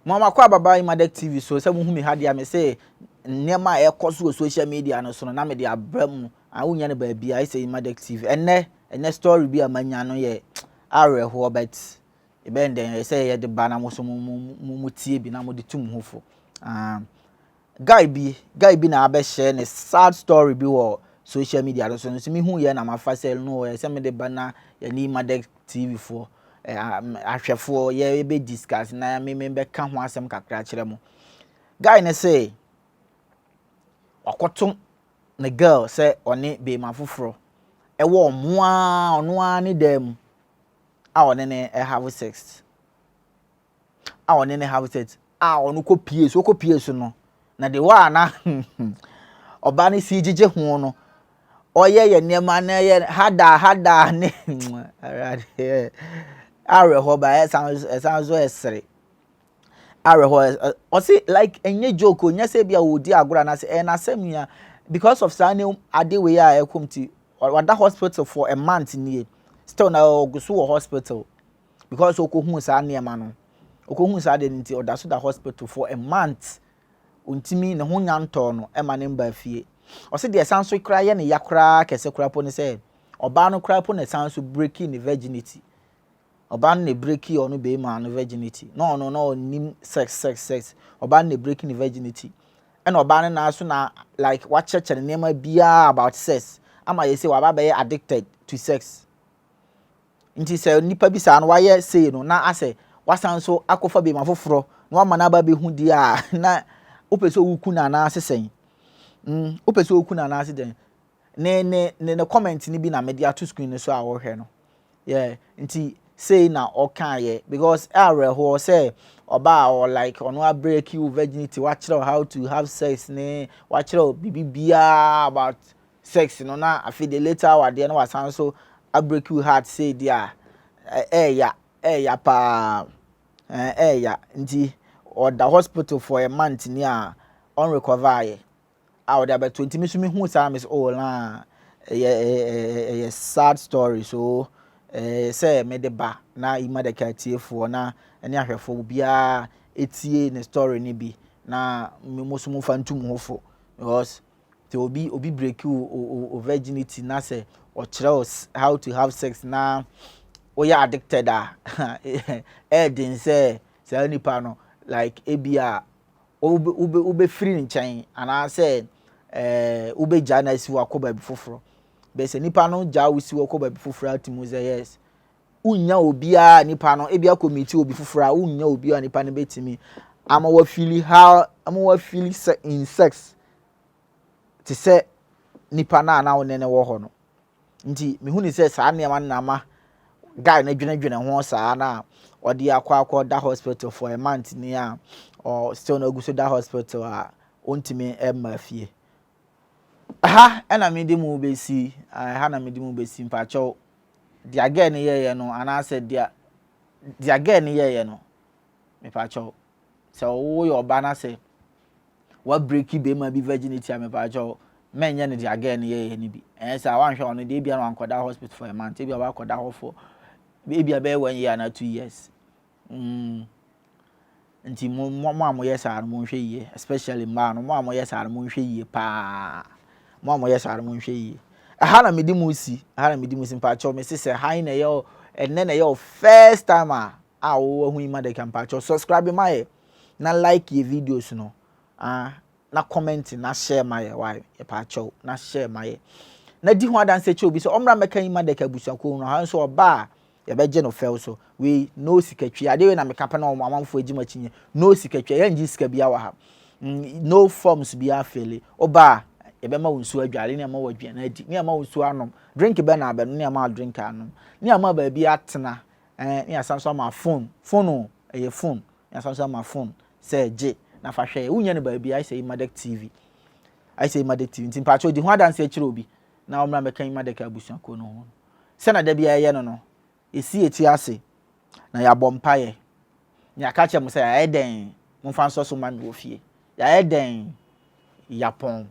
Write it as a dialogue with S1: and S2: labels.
S1: Mo makɔ ababa Imadek TV so sɛ mohu me ha deɛ, me se nneɛma a ɛkɔ so wɔ social media no so no na mede abrɛ mu a wonya no baabi a ɛsɛ Imadek TV. Ɛnɛ story bi a manya no yɛ awerɛhoɔ, but ɛbɛn dɛn, ɛsɛ yɛde ba na mo so mo tie bi na mo de tu mo ho fo. Guy bi na abɛhyɛ ne sad story bi wɔ social media no so no, so mehu yɛ na mafa sɛ no ɛsɛ mede ba na yɛne Imadek TV foɔ ahwɛfoɔ yɛbɛ discuss na me bɛka ho asɛm kakra kyerɛ mo. Guy ne sɛ wakɔto ne girl sɛ ɔne beema foforɔ ɛwɔ ɔmo a ɔno ara ne dan mu a ɔne ne have sex, a ɔne ne have sex, a ɔno kɔ pie so, ɔkɔ pie so no na de wɔ a na ɔbaa no si gyegye ho no, ɔyɛ yɛ nneɛma na yɛ hada hada ne awerɛhɔ ba ɛsan so ɛsere awerɛhɔ. Ɔsi like ɛnyɛ joke o, nyɛ sɛ bi a wɔdi agorɔ anaasɛ ɛyɛ n'asɛm ya, because of saa ne ade wei a ɛkɔm ti wada hospital for a month nie, still na ɔgu so wɔ hospital because ɔkɔhu saa nneɛma no, ɔkɔhu saa de no nti ɔda so da hospital for a month, ntumi ne ho nya ntɔɔ no ɛma ne mba fie. Ɔsi deɛ ɛsan so koraa yɛ ne ya koraa kɛse koraa po ne sɛ ɔbaa no koraa po na ɛsan so breaking ne virginity. Ɔbaa no na breaking ɔno bɛrima no virginity na ɔno na ɔnim sex sex sex. Ɔbaa no na breaking ne virginity, ɛna ɔbaa no na so na like wakyerɛkyerɛ nneɛma biara about sex ama yɛ sɛ waba bɛyɛ addicted to sex. Nti sɛ nipa bi saa no wayɛ sei no na asɛ wasan so akɔfa bɛrima foforɔ na wama n'aba bɛhu deɛ a na wopɛ sɛ owuku no anaasɛ sɛn, wopɛ sɛ owuku no anaasɛ dɛn. Ne comment ni bi na mede ato screen no so a wɔhwɛ no. Yeah, nti sei na ɔkaeɛ because awerɛhoɔ sɛ ɔbaa ɔ like ɔno abreak wo virginity, wakyerɛ how to have sex ne wakyerɛ biribi biara about sex no, na afei de later awadeɛ no wasan so abreak wo heart sei deɛ a ɛɛya, ɛɛya paa, ɛɛya. Nti ɔda hospital for a month ni a ɔnrecover ayɛ a ɔde abɛto. Nti mi nso mi hu saa mi sɛ, oh, na ɛyɛ sad story so sɛ mede ba na Imadek atiefoɔ na ɛne ahwɛfoɔ biara etie ne story ne bi na mo nso mo fa ntum ho fo, because sɛ obi break wo virginity na sɛ ɔkyerɛ wo how to have sex na woyɛ addicted a, ɛɛden sɛ saa nipa no like ebi a wobɛfiri ne nkyɛn anaasɛ wobɛgya na asi hɔ akɔ baabi foforɔ. Bɛsɛ sɛ nipa no gya wo si hɔ kɔ baabi foforɔ ati mu sɛ yes, wonya obiara nipa no ebi akɔ meet obi foforɔ a, wonya obiara nipa no bɛtumi ama wafeel how ama wafeel in sex te sɛ nipa no a na wo ne ne wɔ hɔ no. Nti mehu ne sɛ saa nneɛma no na ama guy no dwenedwene ho saa na ɔde akɔ da hospital for a month ni a ɔ still no agu so da hospital a ɔntumi mma fie. Ha ɛna mede mu bɛsi, ha na mede mu bɛsi. Mpakyɛw, deɛ girl no yɛyɛ no anaasɛ deɛ girl no yɛyɛ no, mepakyɛw, sɛ woyɛ ɔba na sɛ wabreak bɛrima bi virginity a, mepakyɛw, mɛnyɛ no deɛ girl no yɛyɛ no bi. Ɛnyɛ sɛ wanhwɛ ɔno deɛ, ebia no wankɔda hospital for a month, ebia wakɔda hɔ for ebia bɛyɛ one year ana 2 years. Nti mo a moyɛ saa no, monhwɛ yie, especially mmaa no. Mo a moyɛ saa no, monhwɛ yie paa. Mo a moyɛ saa no, monhwɛ yie. Ɛha na mede mu si, ɛha na mede mu si. Mpakyɛw, mesi sɛ ha na ɛyɛ ɛnɛ na ɛyɛ o first time a wɔwɔ ho Imadek, mpakyɛw, subscribe ma yɛ na like yɛ videos no, ah, na comment na share ma yɛ. Why yɛpakyɛw na share ma yɛ na di ho adanse kyerɛ obi sɛ ɔmmra mmɛka Imadek abusuakuo no ha nso. Ɔba a yɛbɛgye no fɛw so. Wei no sikatwi adeɛ wei na meka pɛ na ɔmo amanfoɔ agyi mu akyi nyɛ no sikatwi. Yɛngye sika bi wɔ ha, no forms bi afill. Ɔba a yɛbɛma wo nsuo adware ne ama wo aduane adi ne ama wo nsuo anom, drink bɛ na abɛno ne ama drink anom ne ama baabi atena, ne asan so ama phone, phone o, ɛyɛ phone, ne asan so ama phone sɛ gye na fa hwɛ. Wonya no baabi ayɛ sɛ Imadek TV, ayɛ sɛ Imadek TV. Nti mpakyɛw, di ho adanse akyerɛ obi na ɔmmra mmɛka Imadek abusuakuo no ho. Sɛna da bi ɛyɛ no, esi eti ase na yɛabɔ mpaeɛ na yɛaka kyerɛ mo sɛ yɛayɛ dɛn, momfa nsɔ so ma me wɔ fie. Yɛayɛ dɛn, yapɔn.